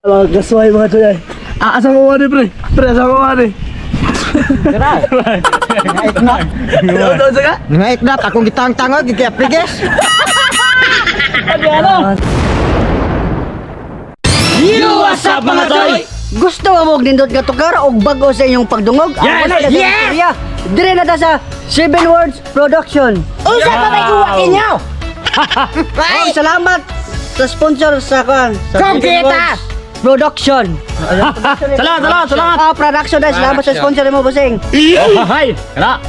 Mga gasway mga choy. Ah, asa ko ni pre? Pre, asa ko ni? Nga Ano sa ka? Nga iknat akong gitang-tangag gikiapriges. Yo, what's up mga toy? Gusto mo og nindot nga tukar og bag-o sa inyong pagdungog? Yes! Ang Yes! yes! Dire na ta sa Seven Words Production. Unsa pa may kuha ninyo? Oh, salamat sa sponsor sa kan. Sa Seven Kogita! Words Production. Salamat, salamat, salamat. Ah, production dahil salamat sa sponsor mo, bossing. Oh, hi. Kana.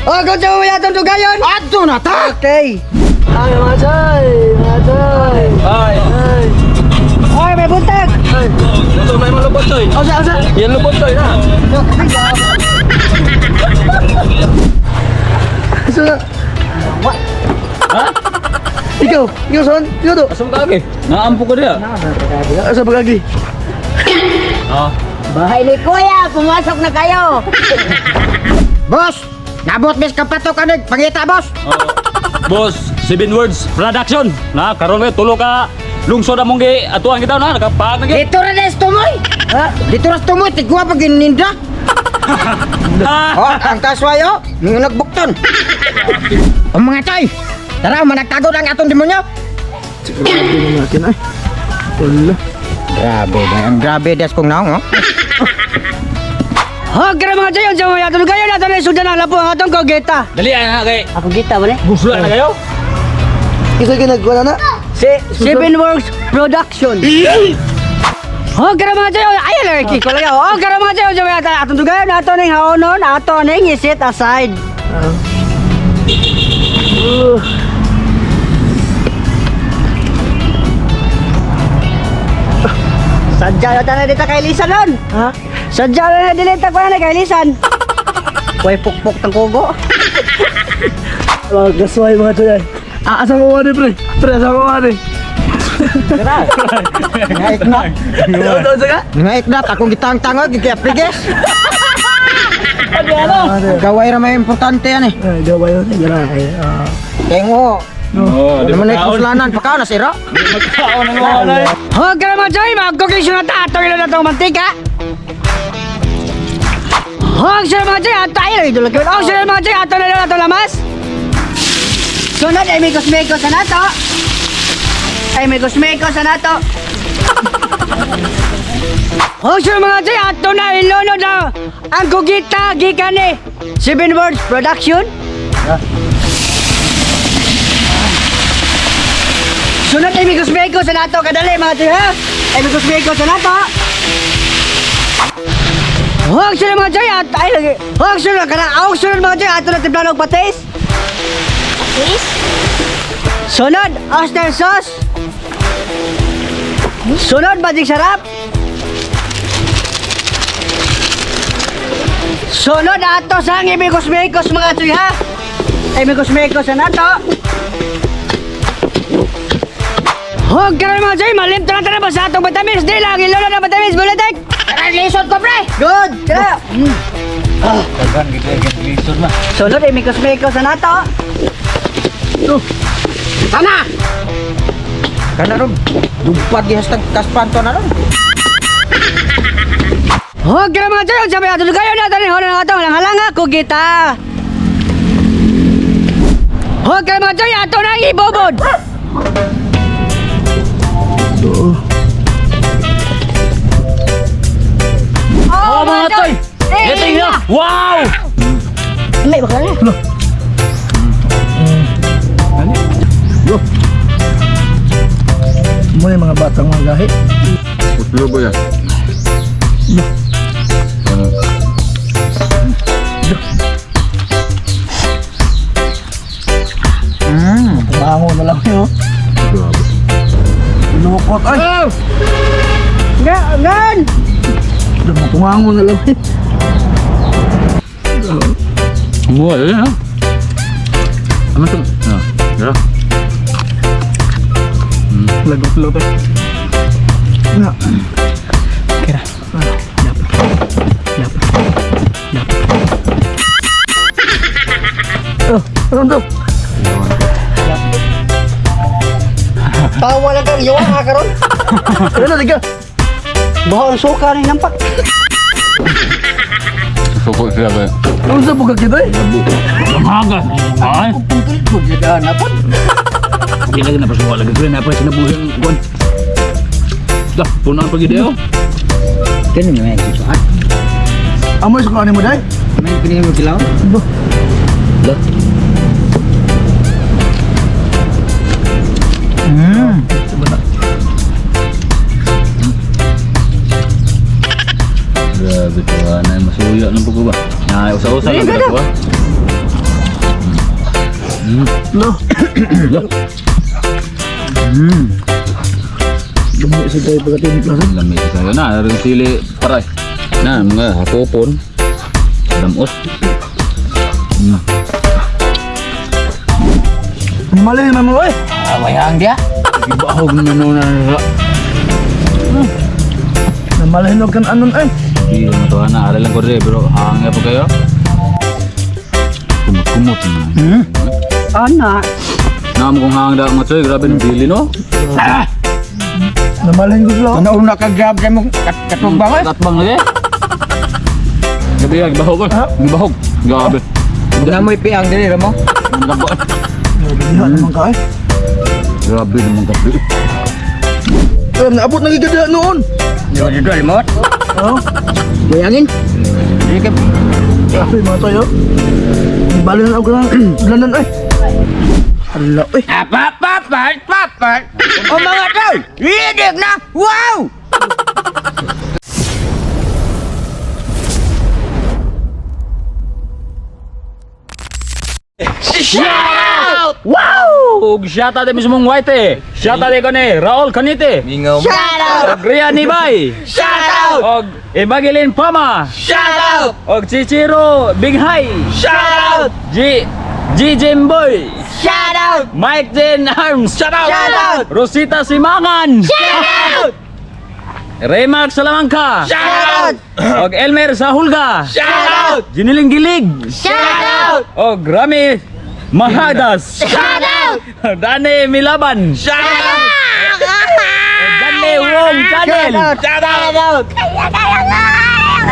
Oh, kung sa mga atong dugayon. Adto na ta. Okay. Ay, mga choy, mga choy. Ay. Ay. Oy, may buntag. Ito may malubot toy. Asa, asa? Yan lubot toy na. Asa na? Ha? Ikaw, ikaw son, ikaw to. Asa mo kaagi? Naampo ko diya. Asa pagagi? Ah. Bahay ni Kuya, pumasok na kayo. Boss, nabot mis kapatok anig pangita boss. Oh. Boss, Seven Words Production. Na karon kay tulo ka lungsod among gi atuan kita na nakapaag na gi. Dito ra des tumoy. Ha? Dito ra tumoy tigwa pag gininda. Ah. Oh, ang kaswayo, oh, nagbukton. O mga toy, tara managtago ang atong demonyo. Grabe na natin ay. Wala. Grabe, ang grabe des kong naong oh. Hog ka mga choy, sa mga atong dugayon ato na sudan ang lapo ang atong kogita. Dali ay na kay. Ako gita ba ni? Busla na kayo. Isa ka nagkuha na? Si Seven Works Production. Oh, gara mga chayo, ay lang kiko lang. Oh, gara mga chayo, sa mga atong dugayon ato ning haonon, ato ning i-set aside. Ah. Sadya na tayo dito kay Lisan nun. Ha? Sadya na na dito ko na kay Lisan. Way pukpok tang kugo. Mga gasway mga choy. Ah, asa ko ni pre? Pre, asa ko ni? Nga iknat, Ano sa ka? nga iknat akong gitang-tangag gikiapriges. Gaway ra may importante yan eh. Ay, gaway yun. Grabe. Ah. Tengo. Oh, Ano man ay kuslanan pagka na sira. Magkaon ang mga na. Oh, gara mga chayo, magkukisyon na ta ato ilo na tong mantika. Oh, sir mga chayo, ato ay lang idol. Oh, sir mga chayo, ato na ilo na tong lamas. Sunod ay mikos-mikos na nato. Ay mikos-mikos na nato. Oh, sir mga chayo, ato na ilunod na ang kugita gikan ni Seven Words Production. Sunod ay mikos-mikos na nato kadali mga chayo ha. Ay mikos-mikos na nato. Huwag sila mga chayo at ay lagi. Huwag sila kana awag sila mga chayo ato na timplano og patis. Patis? Sunod, oyster sauce. Sunod, magic sarap. Sunod ato sa ang imikos-mikos mga choy ha. Imikos-mikos na nato. Huwag ka rin mga choy, malimto na tayo sa atong matamis. Di lang, ilolo na matamis, bulitik. Tara lisod ko pre. Good, tara. Daghan gid lisod na. Sunod, imikos-mikos na nato. Sana. Kana ron dugpad gihas tag kaspan to na ron. Huwag ka na mga tiyo, sabi ato kayo na tanin hono na atong halanga kugita. Huwag ka na mga tiyo, ato na ang ibobod. Oh, mga toy. Eating na. Wow! May baka na. Go. Mo yung mga batang mga gahi. Putlo ba yan? Bango na lang yun. Grabe. Lukot ay. Nga, ngan. Tungango na lang eh. Mo, ayun ha. Ano to? Ah, dara. Lagot-lot eh. Nga. Kira. Ah, dapat. Dapat. Dapat. Oh, ano to? Tawa lang kang yuwa ka karon. Ano na, tiga? Baho ang suka ni nampak. Suko siya ba? Unsa po ka kita eh? Haga. Ay. Pungkil ko na po. Hindi lagi na pasuwa lagi pre na pa sinabuhi ang kuan. Dah, punan pagi dia. Kini naman susuan. Amoy sa kuha mo day? May kini mo kilaw. Dah. Grabe to, na masuya ng pugo ba? Na usa-usa lang ba ko? No. Lah, Dumi sa tayo pagkatimpla sa. lamig kayo na, rin sili paray. Na mga hatupon. Damos. Mali naman mo eh. Awayang dia. Gibahog na no na. Namalahin og kan anon eh. Di mo to na, aral lang ko rin, pero hangga pa kayo. Kumot-kumot na. Ana. Naam kung hang da mga tsoy, grabe ng bili no. Namalahin ko sila. Ano una ka grab sa mong katubang eh? Katbang lagi. Gabi ya, gibahog ko. Gibahog. Grabe. Na mo'y piang diri ra mo. Ang labo. Diha naman ka eh. Grabe naman gabi. Eh, naabot na gigad diha noon. Yo dito limot. Oh, Buyangin. Dili ka grabe mga tayo. Bali na ako ng lanan eh. Hala eh. Papapat papat. O mga tol, lidik na. Wow! Wow! Ug shout out mismong White eh. Shout out ko ni Raul Canite. Mingaw. Shout out! Og Rian Nibay. Shout out! Og Evangeline Pama. Shout out! Og Chichiro Binghay. Shout out! G G Jimboy. Shout out! Mike Jen Arms. Shout out! Shout out! Rosita Simangan. Shout out! Raymark Salamanca. Shout out! Og Elmer Sahulga. Shout out! Jiniling Gilig. Shout out! Og Rami Mahadas. Shout out! Dane Milaban. Shout out! Dane Wong Channel. Shout out! Shout out!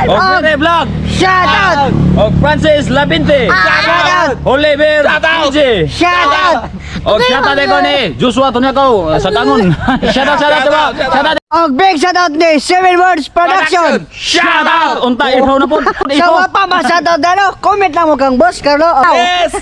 Og Rene Vlog. Shout out! Og Francis Labinte. Shout out! Oliver PJ. Shout out! Og shout out ko ni Joshua Tunyakaw sa Tangon. Shout out, shout out, shout out. Shout out. Og big shout out ni Seven Words Production. Shout out. Unta ihaw na po. Sa wapa ma shout out dalo, comment lang mo kang Boss Carlo. Yes.